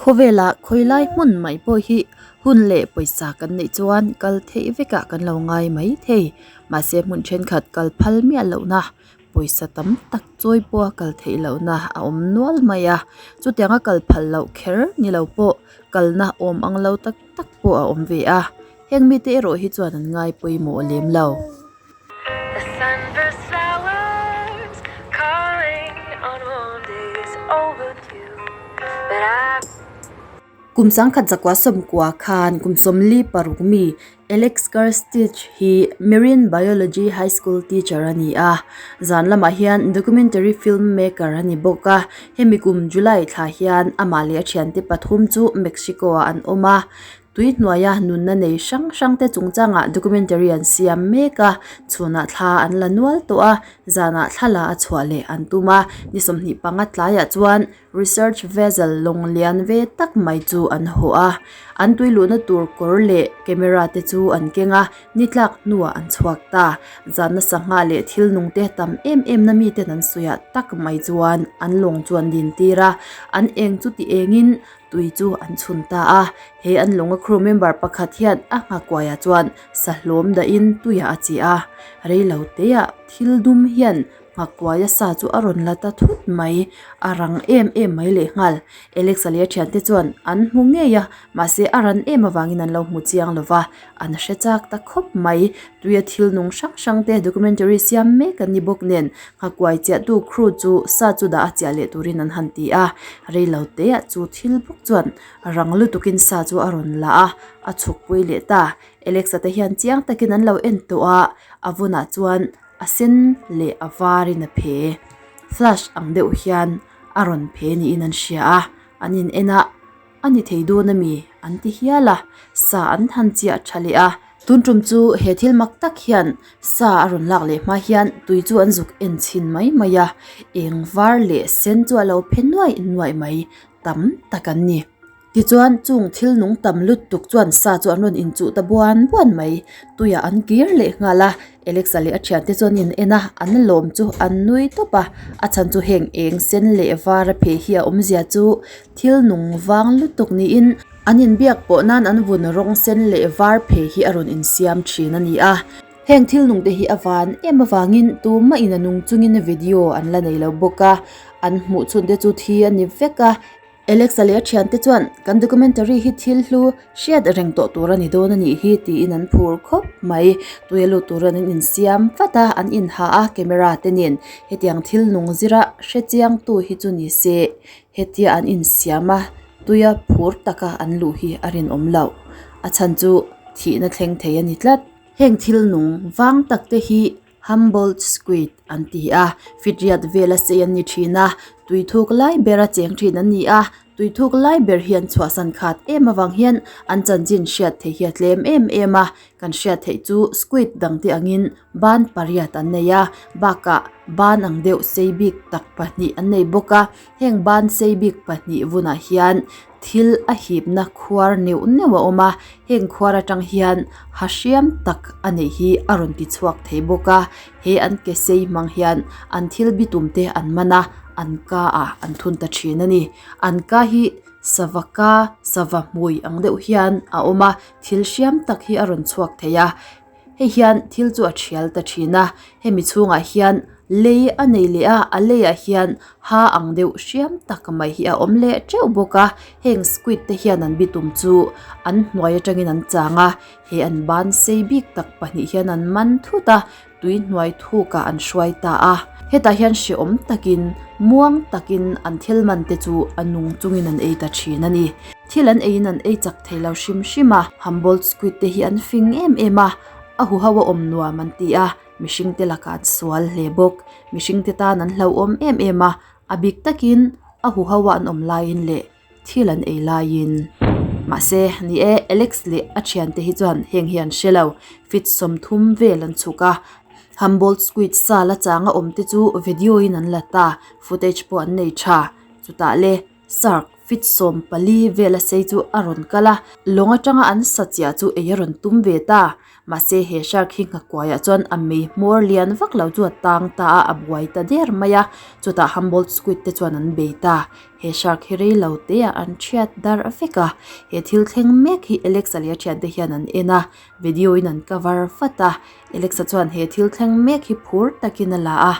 Khawvela khawilai hmun mai pawh hi hun leh pawisa kan neih chuan kal theih vekah kan lo ngai mai thei. Mahse hmun thenkhat kal phal miah lohna pawisa tam tak chawi pawha kal theih lohna a awm nual mai a. Chutianga kal phal loh kher ni lo pawh kalna awm ang lo tak tak pawh a awm ve a. Heng mite erawh hi chuan an ngai pawimawh lem lo. Kum sangkhat zakua sawmkua khan kum sawmli paruk mi Alex Kerstich hi Marine Biology High School teacher a ni a, zan lamah hian documentary film maker a ni bawk a. Hemi kum July thla hian amah leh a thiante pathum chu Mexico-ah an awm a. Tui hnuaia nunna nei hrang hrangte chungchangah documentary an siam mek a, chhunah thla an la nual tawh a, zanah thla la a chhuah leh an tum a, ni 25 tlaiah chuan research vessel lawng lian ve tak mai chu an hawh a, an tui luhna tur kawr leh camera te chu an keng a, ni tlak hnuah an chhuak ta. Zanna sangha leh thil nungte tam em em na miten an sawiah tak mai chuan an lawng chu an dintir a, an eng chu ti engin Tui chu an chhun ta a, he an lawnga crew member pakhat hian a nghakuaiah chuan sahlawm dahin tuiah a chih a, reilo teah thil dum hian nghakuaia sa chu a rawn la ta thut mai, a rang em em mai lehnghal. Alex-a leh a thiante chuan an hmu ngei a, mahse a ran em avangin an lo hmu chiang lo va, an hre chak ta khawp mai. Tuia thil nung hrang hrang te documentary siam mek an ni bawk nen nghakuai chiahtu crew chu sa chu dah a chiah leh turin an han ti a, reilo teah chu thil bawk chuan rang lutukin sa chu a rawn la a, a chhukpui leh ta. Alexa te hian chiang takin an lo en tawh a, a vunah chuan a sen leh a varin a phe. Flash ang deuh hian a rawn phe niin an hria a, an in en a. A ni thei dawn a mi? An ti hial a, sa an han chiah tha leh a. Tun tum chu he thil mak tak hian sa a rawn lak leh hma hian tui chu an zuk en chhin mai mai a, eng var leh sen chu a lo phe nuaih nuaih mai tam tak an ni. Tichuan chung thil nung tam lutuk chuan sa chu an rawn inchuh ta buan buan mai, tuiah an kir leh nghal a. Alexa leh a thiante chuan in en a, an lawm chu an nui tawp a, a chhan chu heng eng sen leh var a pheh hi a awmzia chu thil nung vang lutuk niin an inbiak pawh nan an vun rawng sen leh var pheh hi a rawn insiam thin a ni a. Heng thil nung te hi a van em avangin tumah in a nung chungin video an la nei lo bawk a, an hmuh chhun te chu thi a ni vek a. Alexa leh a thiante chuan kan documentary hi thil hlu hriat reng tawh tur a ni dawn a nih hi tiin an phur khawp mai. Tuia lut turin an insiam vat a, an inha a camera te nen hetiang thil nung zira hre chiang tu hi chu ni se hetia an insiam a tuia phur taka an luh hi a rinawm loh. A chhan chu thihna thleng thei a ni tlat. Heng thil nung vang tak te hi Humboldt squid an ti a, fitriat vela sei an ni thin a, tui thuk lai bera cheng thin an ni a, tui thuk lai ber hian chhuahsan khat em avang hian an chanchin hriat theih hi a tlem em em a, kan hriat theih chu squid dangte angin ban pariat an nei a, bakah ban ang deuh sei bik tak pahnih an nei bawk a, heng ban sei bik pahnih vunah hian Thil a hipna khuar neuh neuh a awm a, heng khuar atang hian ha hriam tak a neih hi a rawn ti chhuak thei bawk a, he an ke sei hmang hian an thil bitum te an man a, an ka ah an thun ta thin a ni. An ka hi sava ka, sava hmui ang deuh hian a awm a, thil hriam tak hi a rawn chhuak thei a. Hei hian thil chu a thial ta thin a, hemi chhungah hian lei a nei leh a, a leiah hian ha ang deuh hriam tak mai hi a awm leh teuh bawk a, heng squid te hian an bitum chu an hnuai atangin an chang a, he an ban sei bik tak pahnih hian an man thut a, tui hnuai thukah an hruai ta a, hetah hian hrehawm takin muang takin an thil man te chu a nung chungin an ei ta thin a ni. Thil an eiin an ei chak thei lo hrim hrim a, Humboldt squid te hi an fing em em a, a huho a awm nuam an ti a, mihring te lakah an sual hle bawk. Mihring te tan an hlauhawm em em a, a bik takin a huho a an awm laiin leh thil an ei laiin. Mahse, ni e, Alex leh a thiante hi chuan heng hi an hre lo, feet 30 vel an chhuk a, Humboldt squid sa la changa awm te chu video in an la ta, footage pawh an nei tha. Chutah le. Shark Feet 14 vel a sei chu a rawn kal a, lawng atanga an sa chiah chu ei a rawn tum ve ta. Mahse he shark hi nghakuaiah chuan a mei hmawr lian vak lo chu a tang ta a, a buai ta der mai a. Chutah Humboldt squid te chuan an bei ta. He shark hi rei lo te ah an thiat darh vek a. He thil thleng mek hi Alex-a leh a thiante hian an en a, video in an cover vat a. Alex-a chuan he thil thleng mek hi phur takin a la a.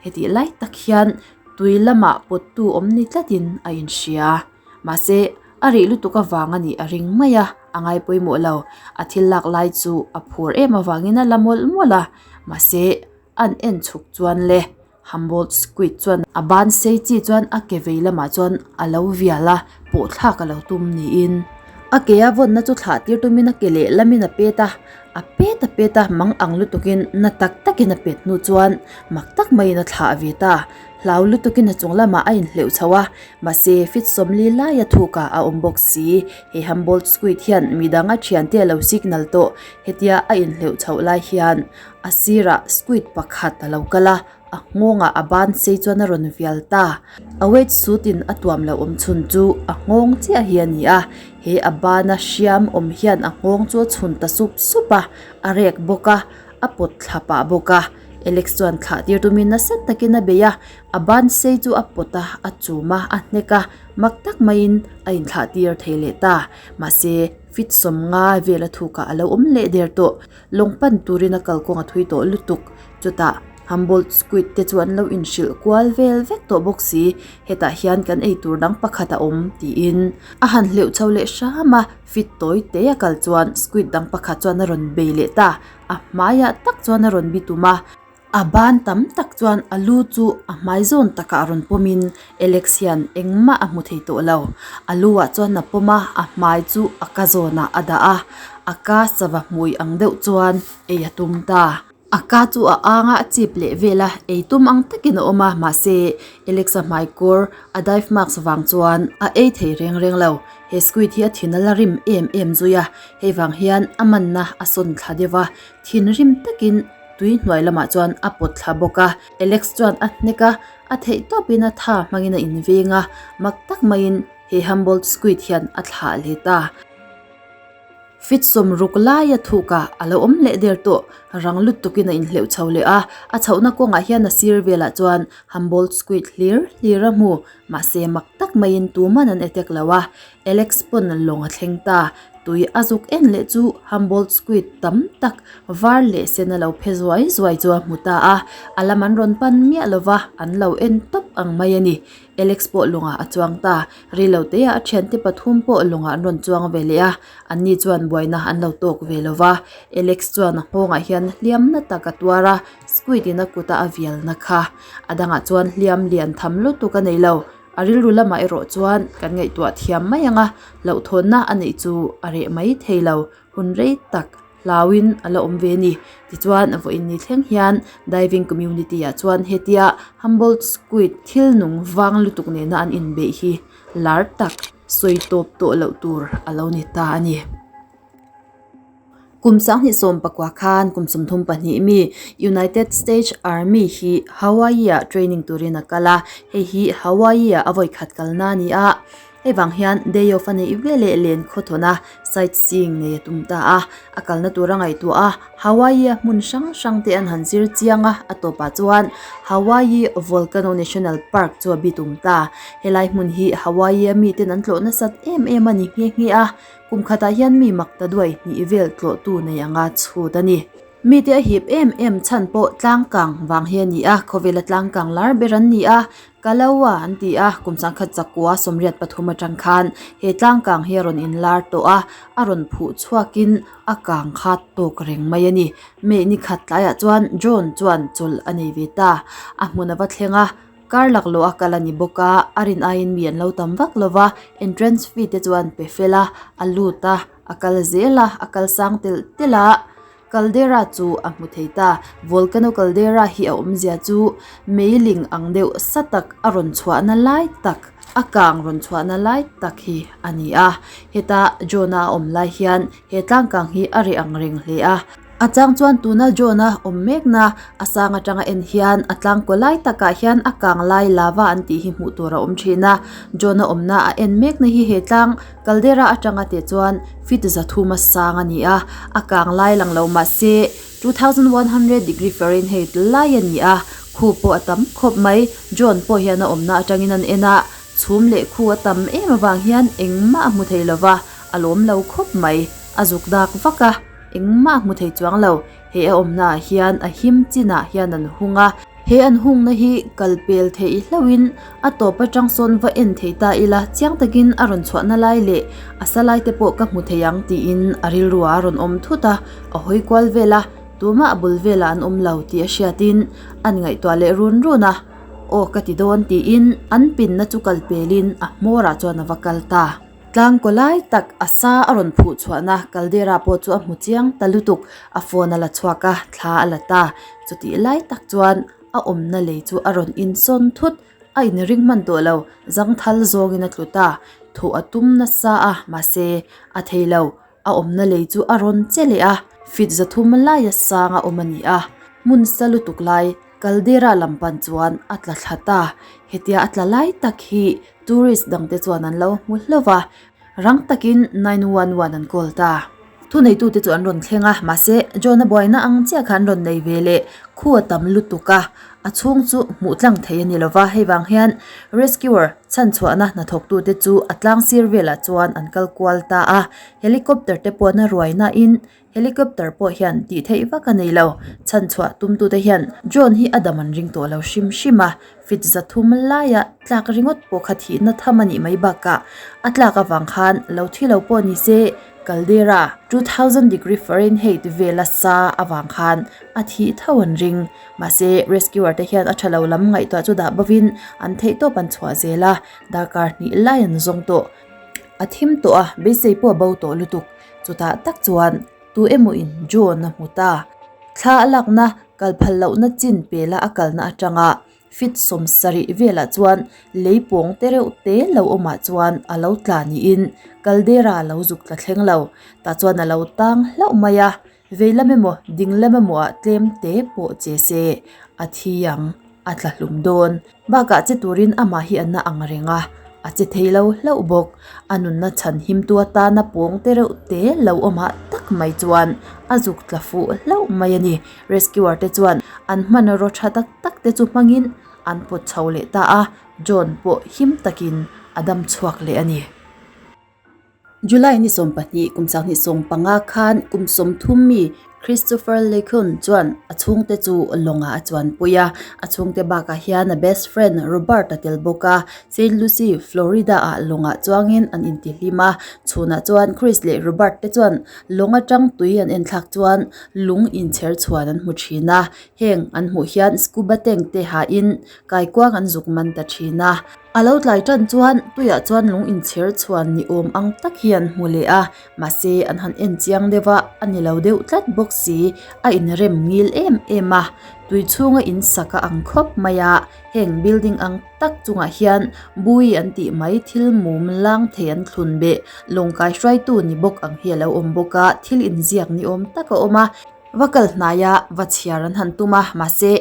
Hetih lai tak hian tui lamah pawttu awm ni tlatin a inhria. Mahse, a rih lutuk avang a nih a ring mai a, a ngai pawimawh lo. A thil lak lai chu a phur em avangin a la mawlh mawlh a. Mahse, an en chhuk chuan le Humboldt squid chuan a ban sei chi chuan a ke vei lamah chuan a lo vial a, pawh thlak a lo tum niin. A ke a vawnna chu thlah tir tumin a ke lehlamin a pet a, a pet a pet a, mang ang lutukin na tak takin a pet hnu chuan mak tak maiin a thlah ve ta. Hlau lutukin a chung lamah a inhleuh chho a, mahse fit 40 laia thukah a awm bawk si. He Humboldt squid hian midang a thiante a lo signal tawh, hetia a inhleuh chhoh lai hian a sirah squid pakhat a lo kal a, a nghawngah a ban sei chuan a rawn vial ta. A wet suit in a tuam loh awm chhun chu a nghawng chiah hi a ni a, he a bana hriam awm hian a nghawng chu a chhun ta sup sup a, a rek bawk a, a pawt thla pah bawk a. Alex chuan thlah tir tumin nasa takin a bei a, a ban sei chu a pawt a, a chum a, a hnek a, mak tak maiin a inthlah tir thei leh ta. Mahse, fit 50 vel a thukah a lo awm leh der tawh. Lawng pan turin a kalkawng a thui tawh lutuk. Chutah Humboldt squid te chu an lo inhrilh kual vel vek tawh bawk si. Hetah hian kan ei tur dang pakhat a awm tiin a han hleuh chho leh hram a, fit tawi te a kal chuan squid dang pakhat chuan a rawn bei leh ta. A hmaiah tak chuan a rawn bi tum a. A ban tam tak chuan a lu chu a hmai zawn takah a rawn pawmin Alex hian engmah a hmu thei tawh lo. A lu ah chuan a pawm a, a hmai chu a ka zawnah a dah a, a ka sava hmui ang deuh chuan ei a tum ta. A ka chu a ang a, a chip leh vel a, ei tum ang takin a awm a, mahse Alex-a hmai kawr a dive mask vang chuan a ei thei reng reng lo. He squid hi a thin a la rim em em zui a, hei vang hian a manna a sawn thla deuh a, thinrim takin tui hnuai lamah chuan a pawt thla bawk a, Alex chuan a hnek a, a theih tawpin a tha hmangin a inveng a, mak tak maiin he Humboldt squid hian a thlah let a. Fit 60 laia thukah a lo awm leh der tawh, rang lutukin a inhleuh chho leh a, a chhohna kawngah hian a sir velah chuan Humboldt squid hlir hlir a hmu, mahse mak tak maiin tuman an attack lo a, Alex pawn lawng a thleng ta. Tui a zuk en leh chu Humboldt squid tam tak var leh sen a lo phe zuai zuai chu a hmu ta a, a lam an rawn pan miah lo va, an lo en tawp ang mai a ni. Alex pawh lawngah a chuang ta. Rei lo teah a thiante pathum pawh lawngah an rawn chuang ve leh a, anni chuan buaina an lo tawk ve lo va. Alex chuan a nghawngah hian hliamna tak a tuar a, squid in a kuta a vialna kha. A dangah chuan hliam lian tham lutuk a nei lo. A rilru lamah erawh chuan kan ngaihtuah thiam mai ang a, hlauhthawnna a neih chu a reh mai thei lo, hun rei tak hlauin a la awm ve a ni. Tichuan, vawiin ni thleng hian diving community ah chuan hetia Humboldt squid thil nung vang lutuk nena an inbeih hi lar tak sawi tawp tawh loh tur a lo ni ta a ni. Kum 2019 khan kum 32 mi United States Army hi Hawaii-ah training turin a kal a, hei hi Hawaii-ah a vawi khat kalna a ni a. Hei vang hian day off a neih veleh len khawthawn a, sightseeing nei a tum ta a. A kalna tur a ngaihtuah a, Hawaii-a hmun hrang hrang te an han zir chiang a, a tawpah chuan Hawaii Volcano National Park chu a bi tum ta. Helai hmun hi Hawaii-a miten an tlawh nasat em em a ni nghe nghe a. Kum khatah hian mi mak ta duai hnih vel tlawhtu nei anga chhut a ni. Mite a hip em em chhan pawh tlangkang vang hi a ni a, khawvela tlangkang lar ber an ni a, Kalaua an ti a, kum 1983 atang khan he tlangkang hi a rawn inlar tawh a, a rawn phuh chhuakin a kang kha tawk reng mai a ni. May ni khat tlaiah chuan John chuan chawlh a nei ve ta, a hmun a va thleng a, Kar laklawh a kal a ni bawk a, a rin aiin mi an lo tam vak lo va, entrance fee te chuan pe fel a, a lut a, a kal zel a, a kal sang telh telh a, caldera chu a hmu thei ta. Volcano caldera hi a awmzia chu meiling ang deuh sa tak a rawn chhuahna lai tak, a kang rawn chhuahna lai tak hi a ni a. Heta John-a a awm lai hian he tlangkang hi a reh ang reng hle a. A chang chuan tuna John-a awm mekna a sang atanga en hian a tlang kaw lai takah hian a kang lai lava an tih hi hmuh tur a awm thin a. John-a awmna a en mekna hi he tlang caldera atanga teh chuan feet zathum a sang a ni a, a kang lai lang lo mahse 2100 degree Fahrenheit lai a ni a, khu pawh a tam khawp mai. John pawh hian a awmna atangin an en a, chhum leh khu a tam em avang hian engmah a hmu thei lova, a lawm lo khawp mai. A zuk dak vak a, engmah a hmu thei chuang lo. He a awmna ah hian a him chinah hian an hung a, he an hungna hi kal pel theih hlauhin a tawp atang sawn va en thei ta ila chiang takin a rawn chhuahna lai leh a sa lai te pawh ka hmu thei ang tiin a rilru ah a rawn awm thut a, a hawi kual vel a, tumah a bul velah an awm lo tih a hriatin an ngaihtuah leh run run a, aw ka ti dawn tiin an pinna chu kal pelin a hmawrah chuan a va kal ta. Tlang kaw lai tak a sa a rawn phuh chhuahna caldera pawh chu a hmu chiang ta lutuk, a phone a la chhuak a, thla a la ta. Chutih lai tak chuan a awmna lei chu a rawn insawn thut, a inring hman tawh lo, zangthal zawngin a tlu ta. Thuh a tum nasa a, mahse a thei lo, a awmna lei chu a rawn che leh a, feet zathum laia sang a awm a ni a, hmun sa lutuk lai caldera lam pan chuan a tla thla ta. Hetia a tla lai tak hi Tourist dangte chuan an lo hmu hlauh va, rang takin 911 an call ta. Thuneitute chu an rawn thleng a, mahse John-a buaina ang chiah kha an rawn nei ve leh khu a tam lutuk a, a chhung chu hmuh tlang thei a ni lo va, hei vang hian rescuer chhanchhuahna hnathawktute chu a tlang sir velah chuan an kal kual ta a, helicopter te pawhna ruainain Helicopter pawh hian tih theih vak a nei lo. Chhanchhuah tumtute hian drone hi a dam an ring tawh lo hrim hrim a, feet zathum laia tlak ringawt pawh kha thihna tham a nih mai bakah a tlak avang khan lo thi lo pawh ni se caldera 2000 degree Fahrenheit vela sa avang khan a thih tho an ring. Mahse, rescuer te hian a tha lo lam ngaihtuah chu dah bovin an theihtawp an chhuah zel a, darkar hnih lai an zawng tawh. A thim tawh a, beisei pawh a bo tawh lutuk. Chutah tak chuan tu emaw in John a hmu ta. Thla a lakna kal phal lohna chin pela a kalna atanga feet 70 velah chuan lei pawng te reuh te lo awmah chuan a lo tla niin caldera a lo zuk tla thleng lo. Tah chuan a lo tang hlauh mai a, vei lam emaw ding lam emaw ah tlem te pawh che se a thi ang a tla hlum dawn. Bakah che turin amah hi a na ang reng a, a che thei lo hlauh bawk. A nunna chhan himtu atana pawng te reuh te lo awmah tak mai chuan a zuk tla fuh hlauh mai a ni. Rescuer te chuan an hmanraw tha tak tak te chu hmangin an pawt chho leh ta a, John pawh him takin a dam chhuak leh a ni. July ni 12 kum 2025 khan kum 30 mi Christopher LeCun chuan a chhungte chu lawngah a chuanpui a, a chhungte bakah hian a best friend Robert a tel bawk a, Saint Lucie, Florida ah lawngah chuangin an intihlim a, chhunah chuan Chris leh Robert te chuan lawng atang tui an enthlak chuan lung inchher chhuan an hmu thin a, heng an hmuh hian scuba tank te hain kaikuang an zuk man ta thin a. A lo tlai tan chuan tuiah chuan lung inchher chhuan ni awm ang tak hi an hmu leh a, mahse an han en chiang deuh a, a ni lo deuh tlat bawk si, a inrem ngil em em a, tui chhunga in sak a ang khawp mai a, heng building ang tak chungah hian bui an tih mai thil mum lang thei an thlun beh lawng kai hruaitu ni bawk ang hi a lo awm bawk a, thil inziak ni awm tak a awm a, va kal hnaia va chhiar an han tum a, mahse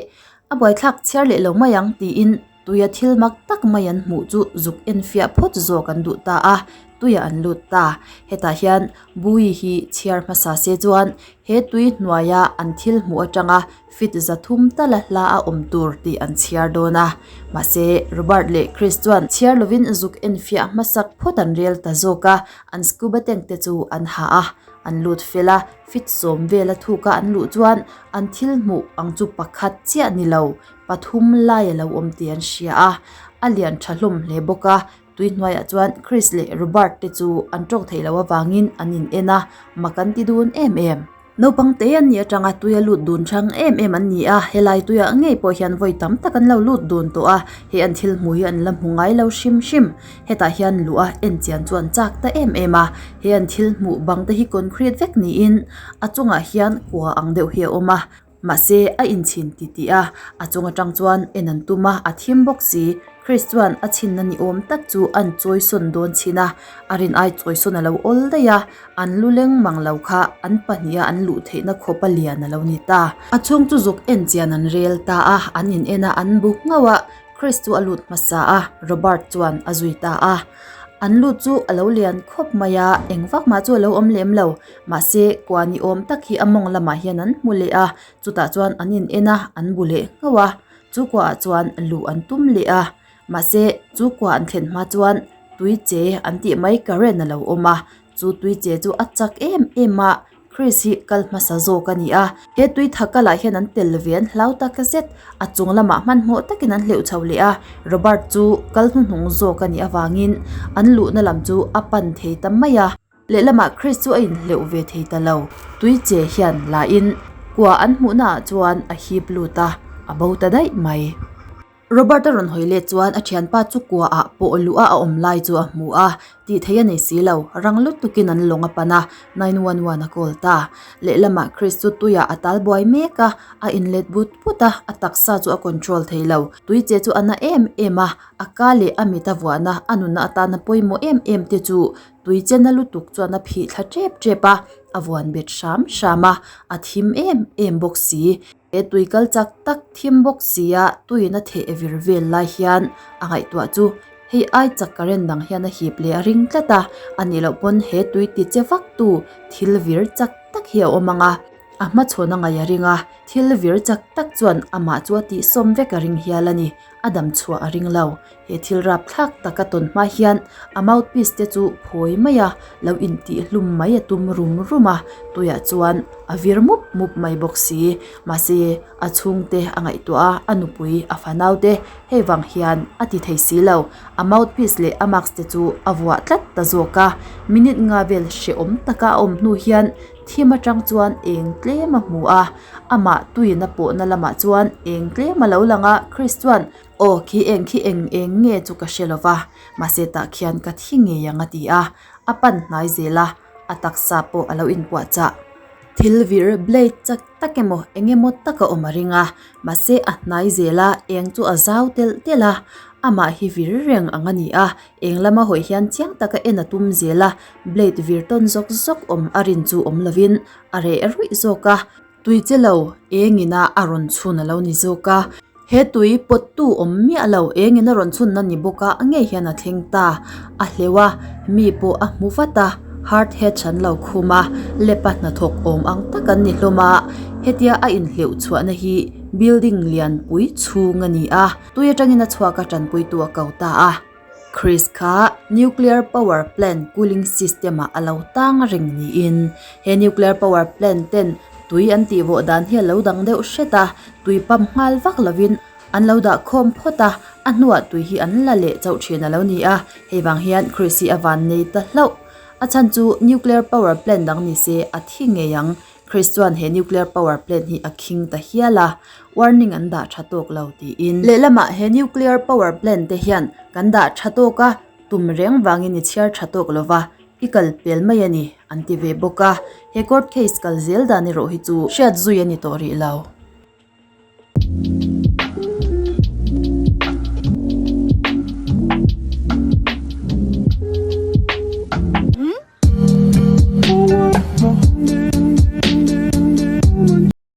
a buaithlak chhiar leh lo mai ang tiin. Tuia thil mak tak mai an hmuh chu zuk enfiah phawt zawk an duh ta a, tuiah an lut ta. Hetah hian Bui hi chhiar hmasa se chuan he tui hnuaia an thil hmuh atanga feet 300 tala hla a awm tur tih an chhiar dawn a. Mahse, Robert leh Chris chuan chhiar lovin zuk enfiah hmasak phawt an rel ta zawk a, an scuba tank te chu an ha a, an lut fel a, feet 10 vela thuka an luh chuan an thil hmuh ang chu pakhat chiah ni lo. pathum lai a lo awm tih an hria a, a lian tha hlawm hle bawk a, tui hnuaiah chuan Chris leh Robert te chu an tawng theih loh avangin an in en a, mak an ti dun em em. Naupang te an nih atanga tuia lut dun chang em em an ni a, helai tuiah ngei pawh hian vawi tam tak an lo lut dun tawh a, he an thil hmuh hi an la hmu ngai lo hrim hrim. Hetah hian luh a en chian chu an chak ta em em a, he an thil hmuh bang te hi concrete vek niin a chungah hian kua ang deuh hi a awm a. Mahse, a inchhin ti tih a, a chung atang chuan en an tum a, a thim bawk si. Chris chuan a chhinna ni awm tak chu an chawi sawn dawn chhin a, a rin ai chawi sawn a lo awl daih a, an lu leng mang lo kha an pahniha an luh theihna khawpa lian a lo ni ta. A chhung chu zuk en chian an rel ta a, an in en a, an bu nghauh a, Chris chu a lut hmasa a, Robert chuan a zui ta a. An lut chu a lo lian khawp mai a, eng vak mah chu a lo awm lem lo, mahse kua ni awm tak hi a mawng lamah hian an hmu leh a, chutah chuan an in en a, an bu leh nghauh a. Chu kuaah chuan luh an tum leh a, mahse chu kua an thlen hma chuan tui che an tih mai current a lo awm a, chu tui che chu a chak em em a, Chris hi kal hmasa zawk a ni a, he tui tha kalah hian an tel ve an hlau tak zet, a chung lamah hmanhmawh takin an hleuh chho leh a, Robert chu kal hnuhnung zawk a nih avangin an luhna lam chu a pan thei ta mai a. Lehlamah Chris chu a inhleuh ve thei ta lo. Tui che hian la in kua an hmuhna ah chuan a hip lut a, a bo ta daih mai. Robert a rawn hawi let chuan a thianpa chu kua ah pawh luh a a awm lai chu a hmu a, tih theih a nei si lo, rang lutukin an lawng a pan a, 911 a call ta. Lehlamah Chris chu tuiah a tal buai mek a, a inlet but but a, a taksa chu a control thei lo. Tui che chu a na em em a, a ka leh a mit a vuahna a nunna atana pawimawh em em te chu Tui chena lutuk chuan a phih thla tep tep a, a vuan bet hram hram a, a thim em em bawk si. He tui kal chak tak thim bawk si a, tuiin a theh vir vel lai hian a ngaihtuah chu hei ai chak current dang hian a hip leh a ring tlat a, a nih loh pawn he tui ti che vak tu thil vir chak tak hi a awm ang a, a hmachhawn a ngaih a ring a, thil vir chak tak chuan amah chu a tihsawm vek a ring hial a ni, a dam chhuah a ring lo. He thil rapthlak taka tawn hma hian a mouthpiece te chu phawi mai a, lo intih hlum mai a tum rum rum a, tuiah chuan a vir mup mup mai bawk si. Mahse, a chhungte a ngaihtuah a, a nupui, a fanau te hei vang hian a ti thei si lo. A mouthpiece leh a mask te chu a vuah tlat ta zawk a, minute nga vel hrehawm taka a awm hnu hian thim atang chuan eng tlem a hmu a, amah tuiin a pawhna lamah chuan eng tlem a lo lang a, Chris chuan Aw, khi eng khi eng eng nge chu ka hre lo va, mahse tah khian ka thi ngei ang a ti a, a pan hnai zel a, a taksa pawh a lo inpuah chah. Thil vir blade chak tak emaw eng emaw tak a awm a ring a, mahse a hnai zel a, eng chu a zau telh telh a, amah hi vir reng ang a ni a, eng lama hawi hian chiang taka en a tum zel a, blade vir tawn zawk zawk awm a rin chu awm lovin a reh ruih zawk a. Tui che lo, engin a a rawn chhun a lo ni zawk a. He tui pawttu awm miah lo, engin a rawn chhunna ni bawk a, ngei hian a thleng ta. A hleuh a, mi pawh a hmu vat a, hard hat an lo khum a, lep a hnathawk awm ang tak an ni hlawm a. Hetia a inhleuh chhuahna hi building lianpui chhung a ni a, tui atangin a chhuak a tanpuitu a ko ta a. Chris kha nuclear power plant cooling system ah a lo tang reng niin he nuclear power plant ten tui an tih vawh dan hi a lo dang deuh hret a, tui pump nghal vak lovin an lo dah khawm phawt a, a hnuah tui hi an la leh chauh thin a lo ni a, hei vang hian Chris hi a van nei ta hlauh. A chhan chu nuclear power plant dang ni se a thi ngei ang. Chris chuan he nuclear power plant hi a khing ta hial a, warning an dah tha tawk lo tiin. Lehlamah he nuclear power plant te hian kan dah tha tawk a, tum reng vangin i chhiar tha tawk lo va, i kal pel mai a ni, an ti ve bawk a. He court case kal zel dan erawh hi chu hriat zui a ni tawh rih lo.